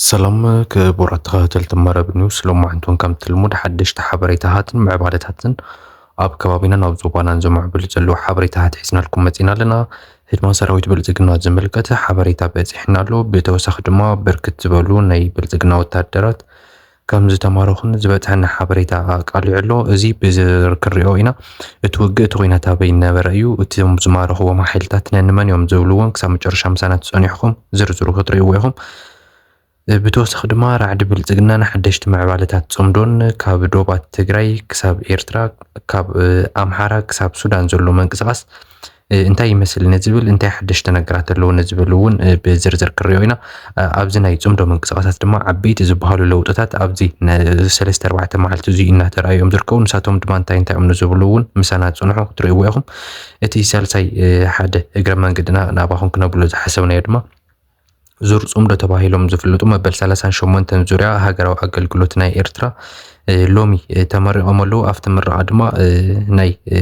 ሰላም ክቡራት ተኸታተልቲ መረብ ኒውስ፣ ሎማዕንቲ እውን ከምቲ ልሙድ ሓደሽቲ ሓበሬታታትን ምዕባለታትን ኣብ ከባቢናን ኣብ ዞባናን ዝምዕብል ዘለዉ ሓበሬታታት ሒዝናልኩም መጺና ኣለና። ህድማ ሰራዊት ብልጽግና ዝምልከት ሓበሬታ በጺሕና ኣሎ። ብተወሳኺ ድማ ብርክት ዝበሉ ናይ ብልጽግና ወታደራት ከም ዝተማረኹን ዝበጽሐና ሓበሬታ ኣቃሊዑ ኣሎ። እዚ ብዝርዝር ክንሪኦ ኢና። እቲ ውግእ፣ እቲ ኲናት ኣበይ ነበረ እዩ? እቶም ዝማረኽዎም ሓይልታት ነንመን እዮም ዝብልዎን ክሳብ መጨረሻ ምሳና ተጸኒሕኩም ዝርዝሩ ክትርእይዎ ኢኹም። ብተወሳኺ ድማ ራዕዲ ብልጽግናን ሓደሽቲ ምዕባለታት ጽምዶን ካብ ዶባት ትግራይ ክሳብ ኤርትራ፣ ካብ ኣምሓራ ክሳብ ሱዳን ዘሎ ምንቅስቓስ እንታይ ይመስል ንዝብል፣ እንታይ ሓደሽቲ ነገራት ኣለዎ ንዝብል እውን ብዝርዝር ክንሪኦ ኢና። ኣብዚ ናይ ጽምዶ ምንቅስቓሳት ድማ ዓበይቲ ዝበሃሉ ለውጥታት ኣብዚ ነ-፣ ሰለስተ ኣርባዕተ መዓልቲ እዚ እናተረኣዩ እዮም ዝርከቡ። ንሳቶም ድማ እንታይ እንታይ እዮም ንዝብሉ እውን ምሳና ጽንሑ ክትርእይዎ ኢኹም። እቲ ሳልሳይ ሓደ እግረ መንገድና ናባኹም ክነብሎ ዝሓሰብናዮ ድማ ዙር ጽምዶ ተባሂሎም ዝፍለጡ መበል ሰላሳን ሸሞንተን ዙርያ ሃገራዊ ኣገልግሎት ናይ ኤርትራ እ፣ ሎሚ እ፣ ተመሪቖም ኣለዉ። ኣብቲ ምረቓ ድማ እ፣ ናይ እ፣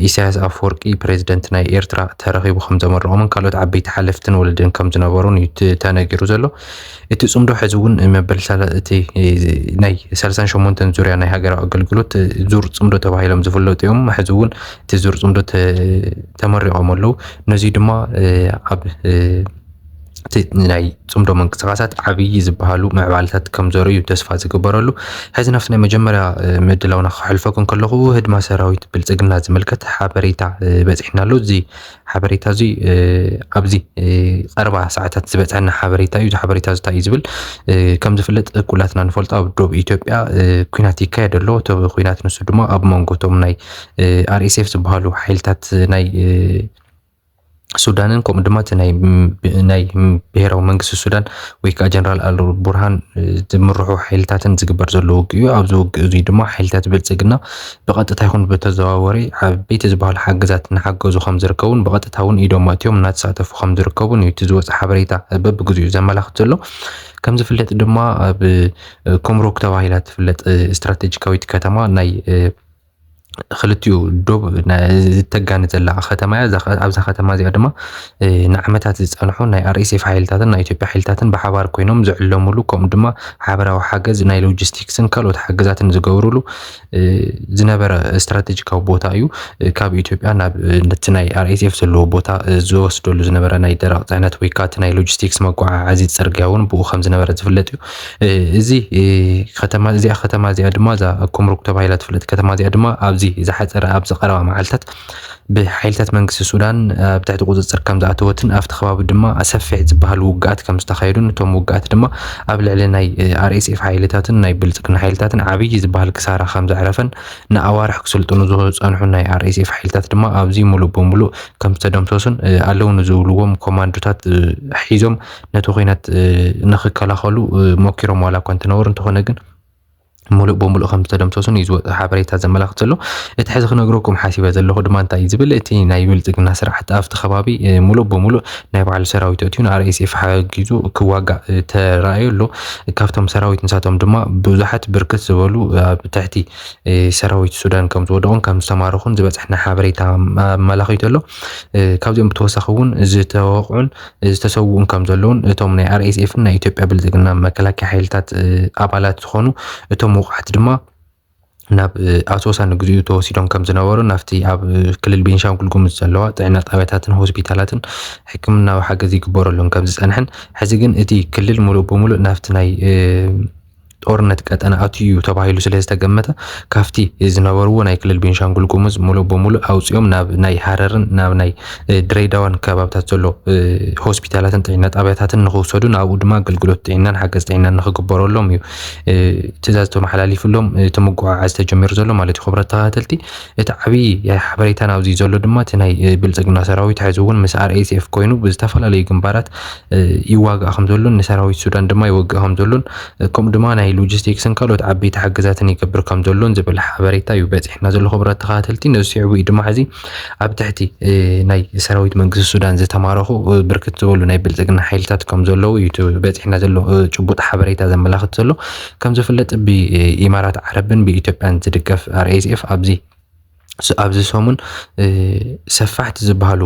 ኢሳያስ ኣፈወርቂ ፕሬዝደንት ናይ ኤርትራ ተረኺቡ ከም ዘመረቖምን ካልኦት ዓበይቲ ሓለፍትን ወለድን ከም ዝነበሩን እዩ ት-፣ ተነጊሩ ዘሎ። እቲ ጽምዶ ሕዚ እውን መበል ሳላ-፣ እቲ እ፣ ናይ ሰላሳን ሸሞንተን ዙርያ ናይ ሃገራዊ ኣገልግሎት እ፣ ዙር ጽምዶ ተባሂሎም ዝፍለጡ እዮም። ሕዚ እውን እቲ ዙር ጽምዶ ተ-፣ ተመሪቖም ኣለዉ። ነዚ ድማ እ፣ ኣብ እ፣ እቲ ናይ ጽምዶ ምንቅስቓሳት ዓብዪ ዝበሃሉ ምዕባለታት ከም ዘርእዩ ተስፋ ዝግበረሉ። ሕዚ ናብቲ ናይ መጀመርያ እ፣ ምድላውና ክሕልፈኩም ከለኹ፣ ህድማ ሰራዊት ብልጽግና ዝምልከት ሓበሬታ እ፣ በጺሕና ኣሎ። እዚ ሓበሬታ እዚ እ፣ ኣብዚ እ፣ ቀረባ ሰዓታት ዝበጽሐና ሓበሬታ እዩ። እዚ ሓበሬታ እዚ እንታይ እዩ ዝብል? እ፣ ከም ዝፍለጥ ኩላትና ንፈልጦ፣ ኣብ ዶብ ኢትዮጵያ እ፣ ኲናት ይካየድ ኣሎ። እቲ ኲናት ንሱ ድማ ኣብ መንጎ እቶም ናይ እ፣ ኣር ኤስ ኤፍ ዝበሃሉ ሓይልታት ናይ እ፣ ሱዳንን ከምኡ ድማ እቲ ናይ ም-፣ ብ-፣ ናይ ም-፣ ብሄራዊ መንግስቲ ሱዳን ወይ ከዓ ጀነራል ኣል ቡርሃን እ፣ ዝምርሑ ሓይልታትን ዝግበር ዘሎ ውግእ እዩ። ኣብዚ ውግእ እዚ ድማ ሓይልታት ብልጽግና ብቐጥታ ይኹን ብተዘዋወሪ ዓበይቲ ዝበሃሉ ሓገዛት እናሓገዙ ከም ዝርከቡን ብቐጥታ እውን ኢዶም ኣእትዮም እናተሳተፉ ከም ዝርከቡን እዩ እቲ ዝወፀ ሓበሬታ በብግዚኡ ዘመላኽት ዘሎ። ከም ዝፍለጥ ድማ ኣብ እ፣ ኮምሮክ ተባሂላ ትፍለጥ እ፣ ስትራቴጂካዊት ከተማ ናይ እ፣ ክልቲኡ ዶብ ናይ ዝተጋነ ዘላ ከተማ እያ። እዛ ከ-፣ ኣብዛ ከተማ እዚኣ ድማ እ፣ ንዓመታት ዝጸንሑ ናይ ኣር ኤስ ኤፍ ሓይልታትን ናይ ኢትዮጵያ ሓይልታትን ብሓባር ኮይኖም ዝዕለሙሉ፣ ከምኡ ድማ ሓበራዊ ሓገዝ ናይ ሎጂስቲክስን ካልኦት ሓገዛትን ዝገብሩሉ እ፣ ዝነበረ ስትራቴጂካዊ ቦታ እዩ። እ፣ ካብ ኢትዮጵያ ናብ እ፣ ነቲ ናይ ኣር ኤስ ኤፍ ዘለዎ ቦታ እ፣ ዝወስደሉ ዝነበረ ናይ ደረቕ ጽዕነት ወይ ከዓ እቲ ናይ ሎጂስቲክስ መጓዓዓዚ ጽርግያ እውን ብኡ ከም ዝነበረ ዝፍለጥ እዩ። እ፣ እዚ እ፣ ከተማ እዚኣ፣ ከተማ እዚኣ ድማ እዛ ኮምሩክ ተባሂላ ትፍለጥ ከተማ እዚኣ ድማ ኣብዚ ዝሓጸረ፣ ኣብዚ ቀረባ መዓልታት ብሓይልታት መንግስቲ ሱዳን ኣብ ትሕቲ ቁጽጽር ከም ዝኣተወትን ኣብቲ ከባቢ ድማ ሰፊሕ ዝበሃል ውግኣት ከም ዝተኻየዱን፣ እቶም ውግኣት ድማ ኣብ ልዕሊ ናይ ኣር ኤስ ኤፍ ሓይልታትን ናይ ብልጽግና ሓይልታትን ዓብዪ ዝበሃል ክሳራ ከም ዘዕረፈን፣ ንኣዋርሕ ክስልጥኑ ዝጸንሑ ናይ ኣር ኤስ ኤፍ ሓይልታት ድማ ኣብዚ ሙሉእ ብሙሉእ ከም ዝተደምሰሱን እ፣ ኣለዉ ንዝብልዎም ኮማንዶታት እ፣ ሒዞም ነቲ ኲናት እ፣ ንኽከላኸሉ እ፣ ሞኪሮም ዋላ እኳ እንተነበሩ፣ እንተኾነ ግን ሙሉእ ብሙሉእ ከም ዝተደምሰሱን እዩ ዝወ-፣ ሓበሬታ ዘመላኽት ዘሎ። እቲ ሕዚ ክነግረኩም ሓሲበ ዘለኹ ድማ እንታይ እዩ ዝብል፣ እቲ ናይ ብልጽግና ስርዓት ኣብቲ ከባቢ እ፣ ሙሉእ ብሙሉእ ናይ ባዕሉ ሰራዊት ኣእትዩ ን ኣር ኤስ ኤፍ ሓጊዙ ክዋጋእ እ፣ ተራእዩ ኣሎ። ካብቶም ሰራዊት ንሳቶም ድማ ብዙሓት ብርክት ዝበሉ ኣብ ትሕቲ እ፣ ሰራዊት ሱዳን ከም ዝወደቑን ከም ዝተማረኹን ዝበጽሐና ሓበሬታ ኣመላኺቱ ኣሎ። እ፣ ካብዚኦም ብተወሳኺ እውን ዝተወቕዑን ዝተሰውኡን ከም ዘለውን፣ እቶም ናይ ኣር ኤስ ኤፍ ን ናይ ኢትዮጵያ ብልጽግና መከላከያ ሓይልታት እ፣ ኣባላት ዝኾኑ እቶም ውቑዓት ድማ ናብ እ፣ ኣሶሳ ንግዚኡ ተወሲዶም ከም ዝነበሩ፣ ናብቲ ኣብ ክልል ቤንሻንጉል ጉሙዝ ዘለዋ ጥዕና ጣብያታትን ሆስፒታላትን ሕክምናዊ ሓገዝ ይግበረሎም ከም ዝጸንሐን፣ ሕዚ ግን እቲ ክልል ሙሉእ ብሙሉእ ናብቲ ናይ እ፣ ጦርነት ቀጠና ኣትዩ እዩ ተባሂሉ ስለ ዝተገመተ፣ ካብቲ ዝነበርዎ ናይ ክልል ቤንሻንጉል ጉሙዝ ሙሉእ ብሙሉእ ኣውጺኦም ናብ ናይ ሃረርን ናብ ናይ እ፣ ድሬዳዋን ከባብታት ዘሎ እ፣ ሆስፒታላትን ጥዕና ጣብያታትን ንኽውሰዱ፣ ንኣብኡ ድማ ኣገልግሎት ጥዕናን ሓገዝ ጥዕናን ንኽግበረሎም እዩ እ፣ ትእዛዝ ተመሓላሊፉሎም እ፣ እቲ ምጉዕዓዝ ተጀሚሩ ዘሎ ማለት እዩ። ክቡራት ተኸታተልቲ፣ እቲ ዓብዪ ሓበሬታ ናብዚ ዘሎ ድማ እቲ ናይ እ፣ ብልጽግና ሰራዊት ሕዚ እውን ምስ ኣር ኤስ ኤፍ ኮይኑ ብዝተፈላለዩ ግንባራት እ፣ ይዋጋእ ከም ዘሎን ንሰራዊት ሱዳን ድማ ይወግእ ከም ዘሎን እ፣ ከምኡ ድማ ናይ ሎጂስቲክስን ካልኦት ዓበይቲ ሓገዛትን ይገብር ከም ዘሎን ዝብል ሓበሬታ እዩ በጺሕና ዘሎ። ክቡራት ተኸታተልቲ፣ ነዚ ስዒቡ እዩ ድማ ሕዚ ኣብ ትሕቲ እ፣ ናይ ሰራዊት መንግስቲ ሱዳን ዝተማረኹ እ፣ ብርክት ዝበሉ ናይ ብልጽግና ሓይልታት ከም ዘለዉ እዩ እቲ በጺሕና ዘሎ እ፣ ጭቡጥ ሓበሬታ ዘመላኽት ዘሎ። ከም ዝፍለጥ ብኢማራት ዓረብን ብኢትዮጵያን ዝድገፍ ኣር ኤስ ኤፍ ኣብዚ ኣብዚ ሰሙን ሰፋሕቲ ዝበሃሉ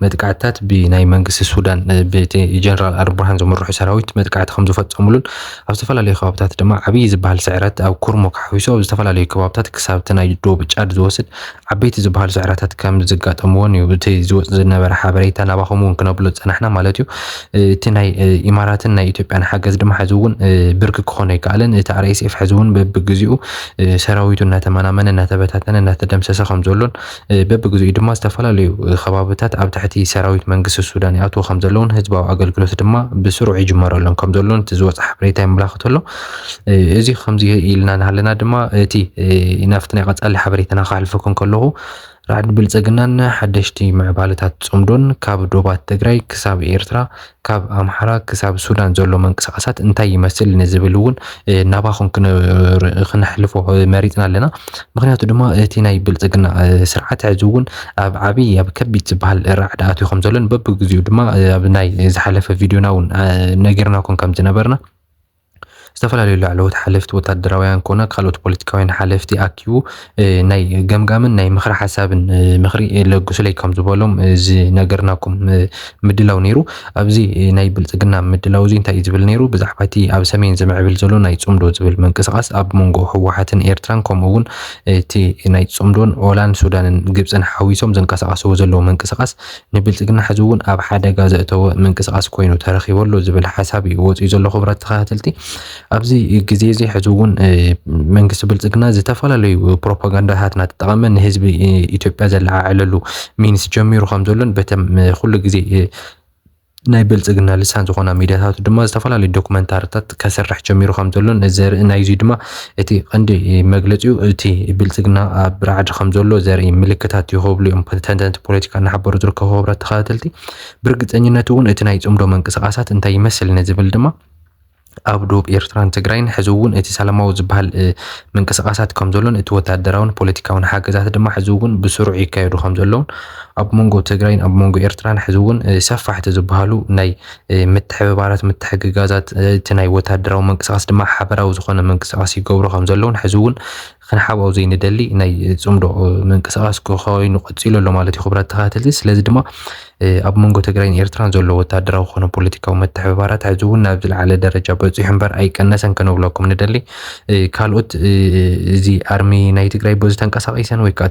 መጥቃዕትታት ብናይ መንግስቲ ሱዳን ብቲ ጀነራል ኣልቡርሃን ዝምርሑ ሰራዊት መጥቃዕቲ ከም ዝፈፀሙሉን ኣብ ዝተፈላለዩ ከባብታት ድማ ዓብዪ ዝበሃል ስዕረት ኣብ ኩርሙክ ሓዊሱ ኣብ ዝተፈላለዩ ከባብታት ክሳብ እቲ ናይ ዶብ ጫድ ዝወስድ ዓበይቲ ዝበሃሉ ስዕረታት ከም ዝጋጠምዎን እዩ እቲ ዝወፅ ዝነበረ ሓበሬታ። ናባኹም እውን ክነብሎ ዝፀናሕና ማለት እዩ። እቲ ናይ ኢማራትን ናይ ኢትዮጵያን ሓገዝ ድማ ሕዚ እውን ብርክ ክኾን ኣይከኣለን። እቲ ኣር ኤስ ኤፍ ሕዚ እውን በብግዚኡ ሰራዊቱ እናተመናመነ እናተበታተነ እናተደምሰሰ ከም ዘሎን በብግዚኡ ድማ ዝተፈላለዩ ከባብታት ኣብ ትሕቲ ሰራዊት መንግስቲ ሱዳን ይኣትዎ ከም ዘለውን ህዝባዊ ኣገልግሎት ድማ ብስሩዕ ይጅመረሎም ከም ዘሎን እቲ ዝወፀ ሓበሬታ የመላኽት ኣሎ። እዚ ከምዚ ኢልና እናሃለና ድማ እቲ ናብቲ ናይ ቀፃሊ ሓበሬታና ክሓልፈኩም ከለኹ ራዕዲ ብልፅግናን ሓደሽቲ ምዕባለታት ፅምዶን ካብ ዶባት ትግራይ ክሳብ ኤርትራ ካብ ኣምሓራ ክሳብ ሱዳን ዘሎ መንቀሳቐሳት እንታይ ይመስል ንዝብል እውን ናባኹም ክነሕልፎ መሪፅና ኣለና። ምክንያቱ ድማ እቲ ናይ ብልፅግና ስርዓት ሕዚ እውን ኣብ ዓብዪ ኣብ ከቢድ ዝበሃል ራዕዲ ኣትዩ ከም ዘሎን በብግዚኡ ድማ ኣብ ናይ ዝሓለፈ ቪድዮና እውን ነጊርናኩም ከም ዝነበርና ዝተፈላለዩ ላዕለዎት ሓለፍቲ ወታደራውያን ኮነ ካልኦት ፖለቲካውያን ሓለፍቲ ኣኪቡ ናይ ገምጋምን ናይ ምኽሪ ሓሳብን ምኽሪ ለግሱለይ ከም ዝበሎም ዝነገርናኩም ምድላው ነይሩ። ኣብዚ ናይ ብልፅግና ምድላው እዚ እንታይ እዩ ዝብል ነይሩ? ብዛዕባ እቲ ኣብ ሰሜን ዝምዕብል ዘሎ ናይ ፅምዶ ዝብል ምንቅስቃስ ኣብ መንጎ ህወሓትን ኤርትራን ከምኡ እውን እቲ ናይ ፅምዶን ኦላን ሱዳንን ግብፅን ሓዊሶም ዘንቀሳቀስዎ ዘለዉ ምንቅስቃስ ንብልፅግና ሕዚ እውን ኣብ ሓደጋ ዘእተወ ምንቅስቃስ ኮይኑ ተረኺቡ ኣሎ ዝብል ሓሳብ እዩ ወፂኡ ዘሎ። ክቡራት ተኸታተልቲ፣ ኣብዚ ግዜ እዚ ሕዚ እውን መንግስቲ ብልፅግና ዝተፈላለዩ ፕሮፓጋንዳታት እናተጠቐመ ንህዝቢ ኢትዮጵያ ዘለዓዕለሉ ሚንስ ጀሚሩ ከም ዘሎን በተም ኩሉ ግዜ ናይ ብልፅግና ልሳን ዝኾና ሚድያታቱ ድማ ዝተፈላለዩ ዶክመንታሪታት ከስርሕ ጀሚሩ ከም ዘሎን ዘርኢ ናይዚ ድማ እቲ ቀንዲ መግለፂኡ እቲ ብልፅግና ኣብ ራዕዲ ከም ዘሎ ዘርኢ ምልክታት እዩ ክብሉ እዮም ተንተንቲ ፖለቲካ እናሓበሩ ዝርከቡ። ክቡራት ተኸታተልቲ፣ ብርግፀኝነት እውን እቲ ናይ ፅምዶ ምንቅስቃሳት እንታይ ይመስል ንዝብል ድማ ኣብ ዶብ ኤርትራን ትግራይን ሕዚ እውን እቲ ሰላማዊ ዝበሃል ምንቅስቃሳት ከም ዘሎን እቲ ወታደራውን ፖለቲካውን ሓገዛት ድማ ሕዚ እውን ብስሩዕ ይካየዱ ከም ዘለውን ኣብ መንጎ ትግራይን ኣብ መንጎ ኤርትራን ሕዚ እውን ሰፋሕቲ ዝበሃሉ ናይ ምትሕብባራት ምትሕግጋዛት እቲ ናይ ወታደራዊ ምንቅስቃስ ድማ ሓበራዊ ዝኾነ ምንቅስቃስ ይገብሩ ከም ዘለውን ሕዚ እውን ክንሓብኦ ዘይንደሊ ናይ ፅምዶ ምንቅስቃስ ክኾይኑ ቀፂሉ ኣሎ ማለት እዩ። ክቡራት ተኸታተልቲ፣ ስለዚ ድማ ኣብ መንጎ ትግራይን ኤርትራን ዘሎ ወታደራዊ ኮነ ፖለቲካዊ መተሕብባራት ሕዚ እውን ናብ ዝለዓለ ደረጃ በፂሑ እምበር ኣይቀነሰን ክንብለኩም ንደሊ። ካልኦት እዚ ኣርሚ ናይ ትግራይ በዚ ተንቀሳቂሰን ወይ ከዓ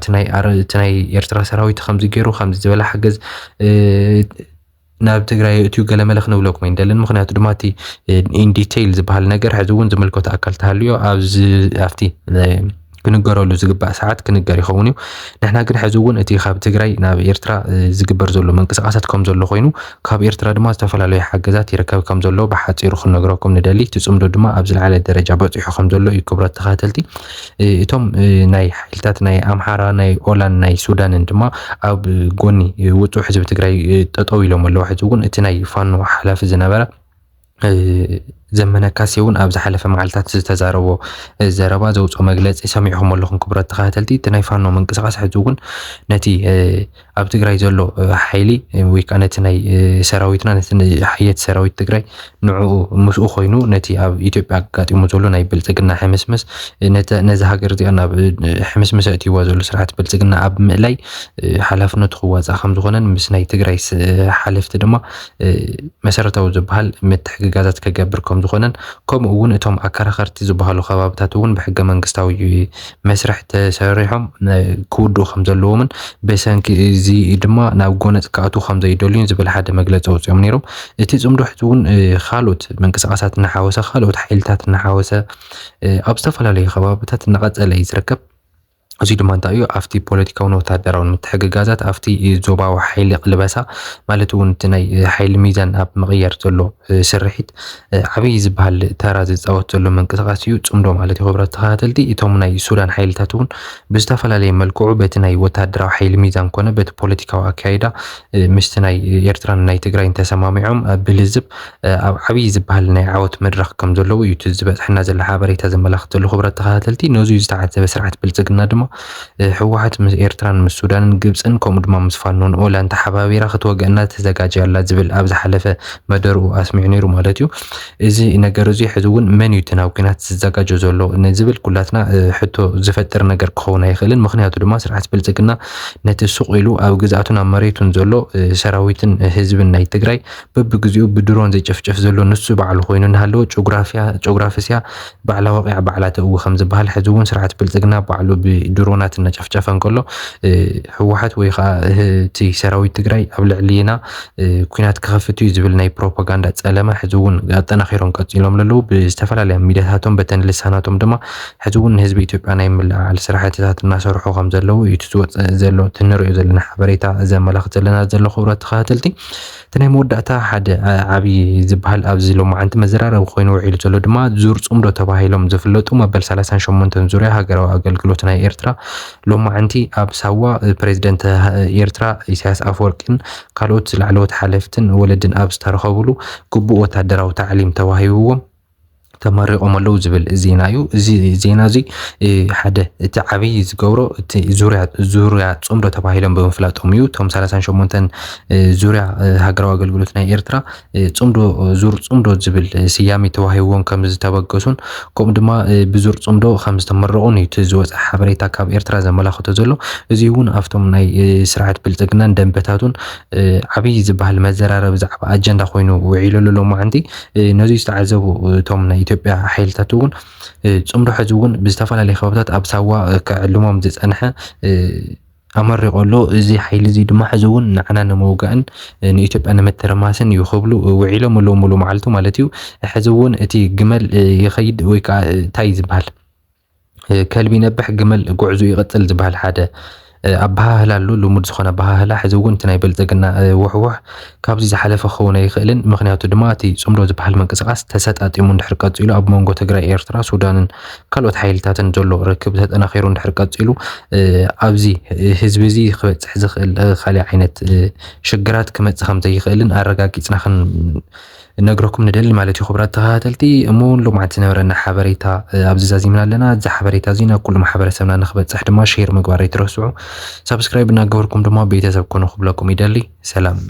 እቲ ናይ ኤርትራ ሰራዊት ከምዚ ገይሩ ከምዚ ዝበለ ሓገዝ ናብ ትግራይ እትዩ ገለመለ ክንብለኩም ኣይንደልን። ምክንያቱ ድማ እቲ ኢንዲቴይል ዝበሃል ነገር ሕዚ እውን ዝምልከቶ ኣካል ተሃልዮ ኣብዚ ኣብቲ ክንገረሉ ዝግባእ ሰዓት ክንገር ይኸውን እዩ። ንሕና ግን ሕዚ እውን እቲ ካብ ትግራይ ናብ ኤርትራ ዝግበር ዘሎ ምንቅስቃሳት ከም ዘሎ ኮይኑ ካብ ኤርትራ ድማ ዝተፈላለዩ ሓገዛት ይርከብ ከም ዘሎ ብሓፂሩ ክንነግረኩም ንደሊ። እቲ ፅምዶ ድማ ኣብ ዝለዓለ ደረጃ በፂሑ ከም ዘሎ እዩ። ክቡራት ተኸታተልቲ፣ እቶም ናይ ሓይልታት ናይ ኣምሓራ ናይ ኦላን ናይ ሱዳንን ድማ ኣብ ጎኒ ውፁዕ ህዝቢ ትግራይ ጠጠው ኢሎም ኣለዉ። ሕዚ እውን እቲ ናይ ፋኖ ሓላፊ ዝነበረ ዘመነ ካሴ እውን ኣብ ዝሓለፈ መዓልታት ዝተዛረቦ ዘረባ ዘውፅኦ መግለፂ ሰሚዕኹም ኣለኹም። ክቡራት ተኸታተልቲ፣ እቲ ናይ ፋኖ ምንቅስቃስ ሕዚ እውን ነቲ ኣብ ትግራይ ዘሎ ሓይሊ ወይ ከዓ ነቲ ናይ ሰራዊትና ነቲ ሓየት ሰራዊት ትግራይ ንዕኡ ምስኡ ኮይኑ ነቲ ኣብ ኢትዮጵያ ኣጋጢሙ ዘሎ ናይ ብልፅግና ሕምስምስ ነዚ ሃገር እዚኣ ናብ ሕምስምስ ኣእትይዋ ዘሎ ስርዓት ብልፅግና ኣብ ምእላይ ሓላፍነቱ ክዋፃእ ከም ዝኾነን ምስ ናይ ትግራይ ሓለፍቲ ድማ መሰረታዊ ዝበሃል ምትሕግጋዛት ከገብር ከም ዝኾነን ከምኡ እውን እቶም ኣከራኸርቲ ዝበሃሉ ከባብታት እውን ብሕገ መንግስታዊ መስርሕ ተሰሪሖም ክውድኡ ከም ዘለዎምን ብሰንኪ እዚ ድማ ናብ ጎነፅ ክኣትዉ ከም ዘይደልዩን ዝብል ሓደ መግለፂ ኣውፂኦም ነይሮም። እቲ ፅምዶ ሕዚ እውን ካልኦት ምንቅስቃሳት እናሓወሰ ካልኦት ሓይልታት እናሓወሰ ኣብ ዝተፈላለዩ ከባብታት እናቐፀለ እዩ ዝርከብ። እዚ ድማ እንታይ እዩ ኣብቲ ፖለቲካውን ወታደራውን ምትሕግጋዛት ኣብቲ ዞባዊ ሓይሊ ቅልበሳ ማለት እውን እቲ ናይ ሓይሊ ሚዛን ኣብ ምቕያር ዘሎ ስርሒት ዓብዪ ዝበሃል ተራ ዝፃወት ዘሎ ምንቅስቃስ እዩ ፅምዶ ማለት እዩ። ክቡራት ተኸታተልቲ፣ እቶም ናይ ሱዳን ሓይልታት እውን ብዝተፈላለየ መልክዑ በቲ ናይ ወታደራዊ ሓይሊ ሚዛን ኮነ በቲ ፖለቲካዊ ኣካይዳ ምስቲ ናይ ኤርትራን ናይ ትግራይን ተሰማሚዖም ብልዝብ ኣብ ዓብዪ ዝበሃል ናይ ዓወት መድረኽ ከም ዘለዉ እዩ እቲ ዝበፅሐና ዘሎ ሓበሬታ ዘመላኽት ዘሎ። ክቡራት ተኸታተልቲ፣ ነዚ ዝተዓዘበ ስርዓት ብልፅግና ድማ ህወሓት ምስ ኤርትራን ምስ ሱዳንን ግብፅን ከምኡ ድማ ምስ ፋኖን ኦላን ተሓባቢራ ክትወግአና ተዘጋጅያ ኣላ ዝብል ኣብ ዝሓለፈ መደርኡ ኣስሚዑ ነይሩ ማለት እዩ። እዚ ነገር እዚ ሕዚ እውን መን እዩ እቲ ናብ ኲናት ዝዘጋጆ ዘሎ ንዝብል ኩላትና ሕቶ ዝፈጥር ነገር ክኸውን ኣይኽእልን። ምክንያቱ ድማ ስርዓት ብልፅግና ነቲ ሱቕ ኢሉ ኣብ ግዝኣቱን ኣብ መሬቱን ዘሎ ሰራዊትን ህዝብን ናይ ትግራይ በብግዚኡ ብድሮን ዝጭፍጭፍ ዘሎ ንሱ ባዕሉ ኮይኑ እናሃለወ ጆግራፍያ ጆግራፍስያ ባዕላ ወቂዓ ባዕላ ተእዊ ከም ዝበሃል ሕዚ እውን ስርዓት ብልፅግና ባዕሉ ብድሮናት እናጨፍጨፈ እንከሎ ህወሓት ወይ ከዓ እቲ ሰራዊት ትግራይ ኣብ ልዕሊና ኲናት ክኸፍት እዩ ዝብል ናይ ፕሮፓጋንዳ ፀለመ ሕዚ እውን ኣጠናኺሮም ቀፂሎም ኣለዉ። ብዝተፈላለያ ሚዲያታቶም በተን ልሳናቶም ድማ ሕዚ እውን ንህዝቢ ኢትዮጵያ ናይ ምልዕዓል ስራሕትታት እናሰርሑ ከም ዘለዉ እዩ እቲ ዝወፅእ ዘሎ እቲ ንሪኦ ዘለና ሓበሬታ ዘመላኽት ዘለና ዘሎ። ክቡራት ተኸታተልቲ፣ እቲ ናይ መወዳእታ ሓደ ዓብዪ ዝበሃል ኣብዚ ሎማዓንቲ መዘራረቢ ኮይኑ ውዒሉ ዘሎ ድማ ዙር ፅምዶ ተባሂሎም ዝፍለጡ መበል ሰላሳን ሸሞንተን ዙርያ ሃገራዊ ኣገልግሎት ናይ ኤርትራ ሎማዓንቲ ኣብ ሳዋ ፕሬዚደንት ኤርትራ ኢሳያስ ኣፈወርቂን ካልኦት ላዕለዎት ሓለፍትን ወለድን ኣብ ዝተረኸብሉ ግቡእ ወታደራዊ ታዕሊም ተዋሂብዎም ተመሪቖም ኣለዉ ዝብል ዜና እዩ። እዚ ዜና እዚ ሓደ እቲ ዓብዪ ዝገብሮ እቲ ዙርያ ዙርያ ፅምዶ ተባሂሎም ብምፍላጦም እዩ። እቶም ሰላሳን ሸሞንተን ዙርያ ሃገራዊ ኣገልግሎት ናይ ኤርትራ ፅምዶ ዙር ፅምዶ ዝብል ስያሜ ተዋሂብዎም ከም ዝተበገሱን ከምኡ ድማ ብዙር ፅምዶ ከም ዝተመረቑን እዩ እቲ ዝወፀ ሓበሬታ ካብ ኤርትራ ዘመላኽቶ ዘሎ። እዚ እውን ኣብቶም ናይ ስርዓት ብልፅግናን ደንበታቱን ዓብዪ ዝበሃል መዘራረቢ ዛዕባ ኣጀንዳ ኮይኑ ውዒሉ ኣሎ ሎማዓንቲ። ነዚ ዝተዓዘቡ እቶም ናይ ኢትዮጵያ ሓይልታት እውን ፅምዶ ሕዚ እውን ብዝተፈላለየ ከባብታት ኣብ ሳዋ ከዕልሞም ዝፀንሐ ኣመሪቑ ኣሎ። እዚ ሓይሊ እዚ ድማ ሕዚ እውን ንዓና ንምውጋእን ንኢትዮጵያ ንምትርማስን እዩ ክብሉ ውዒሎም ኣለዉ ሙሉ መዓልቱ ማለት እዩ። ሕዚ እውን እቲ ግመል ይኸይድ ወይ ከዓ እንታይ ዝበሃል ከልቢ ይነብሕ ግመል ጉዕዙ ይቕጽል ዝበሃል ሓደ ኣበሃህላ ኣሎ። ልሙድ ዝኾነ ኣበሃህላ ሕዚ እውን እቲ ናይ ብልፅግና ውሕውሕ ካብዚ ዝሓለፈ ክኸውን ኣይኽእልን። ምክንያቱ ድማ እቲ ፅምዶ ዝበሃል ምንቅስቃስ ተሰጣጢሙ እንድሕር ቀፂሉ ኣብ መንጎ ትግራይ፣ ኤርትራ፣ ሱዳንን ካልኦት ሓይልታትን ዘሎ ርክብ ተጠናኺሩ እንድሕር ቀፂሉ ኣብዚ ህዝቢ እዚ ክበፅሕ ዝኽእል ካልእ ዓይነት ሽግራት ክመፅእ ከም ዘይኽእልን ኣረጋጊፅና ክን ነግረኩም ንደሊ ማለት እዩ። ክቡራት ተኸታተልቲ፣ እሞ እውን ሎማዓንቲ ዝነበረና ሓበሬታ ኣብዚ ዛዚምና ኣለና። እዚ ሓበሬታ እዚ ናብ ኩሉ ማሕበረሰብና ንክበፅሕ ድማ ሼር ምግባር ኣይትረስዑ። ሳብስክራይብ እናገበርኩም ድማ ቤተሰብ ኮኑ ክብለኩም ይደሊ። ሰላም።